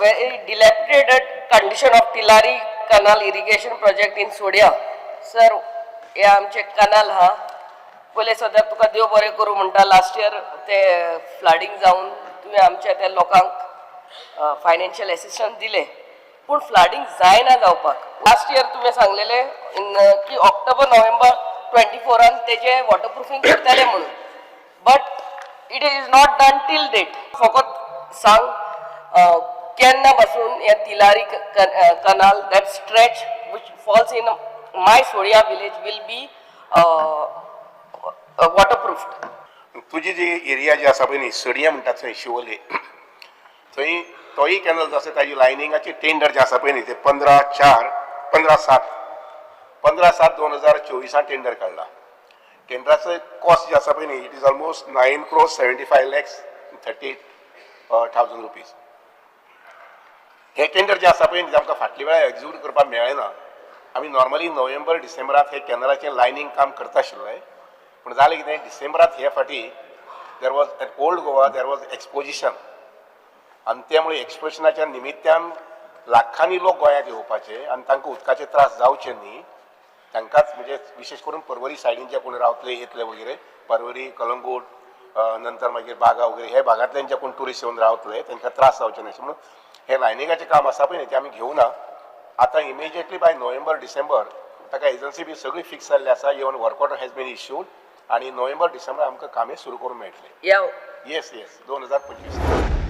Very dilapidated condition of Tillari Canal Irrigation Project in Sodia. Sir, हे आमचे कनाल हा. पयले सद्याक तुका देव बरें करूं म्हणटा. लास्ट इयर ते फ्लडिंग जावन तुवें आमच्या त्या लोकांक फायनान्शियल एसिस्टन्स दिले, पूण फ्लडिंग जायना जावपाक. लास्ट इयर तुवें सांगलेलें की ऑक्टोबर नोव्हेंबर 24 आन तेजे वॉटरप्रुफींग करतले म्हणून, but it is not done till date. फकत सांग, केन्ना पासून हे Tillari canal, that stretch which falls in my Sodia village, will be waterproofed? तुजी जी एरिया जी आसा पळय न्ही, सडयां म्हणटात थंय, शिवोले थंय, तोय कॅनल जो आसा ताजी लायनिंगाची टेंडर जे आसा पळय न्ही, ते 15/4, 15/7, 15/7/2024 टेंडर काडला. टेंडराचो कॉस्ट जे आसा पळय न्ही, it is almost ₹9 crore 75 lakhs 38 thousand. हे टेंडर जे आसा पळय न्ही, ते आमकां फाटल्या वेळार एक्झिक्यूट करपाक मेळ्ळें ना. आमी नॉर्मली नोव्हेंबर डिसेंबरात हे कॅनलाचें लायनींग काम करता आशिल्ले, पूण जालें कितें, डिसेंबरात हे फाटी there was at Old Goa there was exposition आनी त्यामुळे एक्सपोजिशनाच्या निमित्तान लाखांनी लोक गोंयांत येवपाचे आनी तांकां उदकाचे त्रास जावचे न्ही, तांकांच म्हणजे विशेश करून परवरी सायडीन जे कोण रावतले, येतले वगैरे, परवरी, कलंगूट, नंतर मागीर बागा वगैरे हे भागांतल्यान जे कोण ट्युरिस्ट येवन रावतले, तांकां त्रास जावचे न्ही म्हणून हे लायनिंगाचें काम आसा पळय न्ही, तें आमी घेवना. आतां इमिजिएटली बाय नोव्हेंबर डिसेंबर ताका एजन्सी बी सगळी फिक्स जाल्ली आसा. Even work order has been issued आनी नोव्हेंबर डिसेंबर आमकां कामें सुरू करूंक मेळटलें. या. येस, 2025.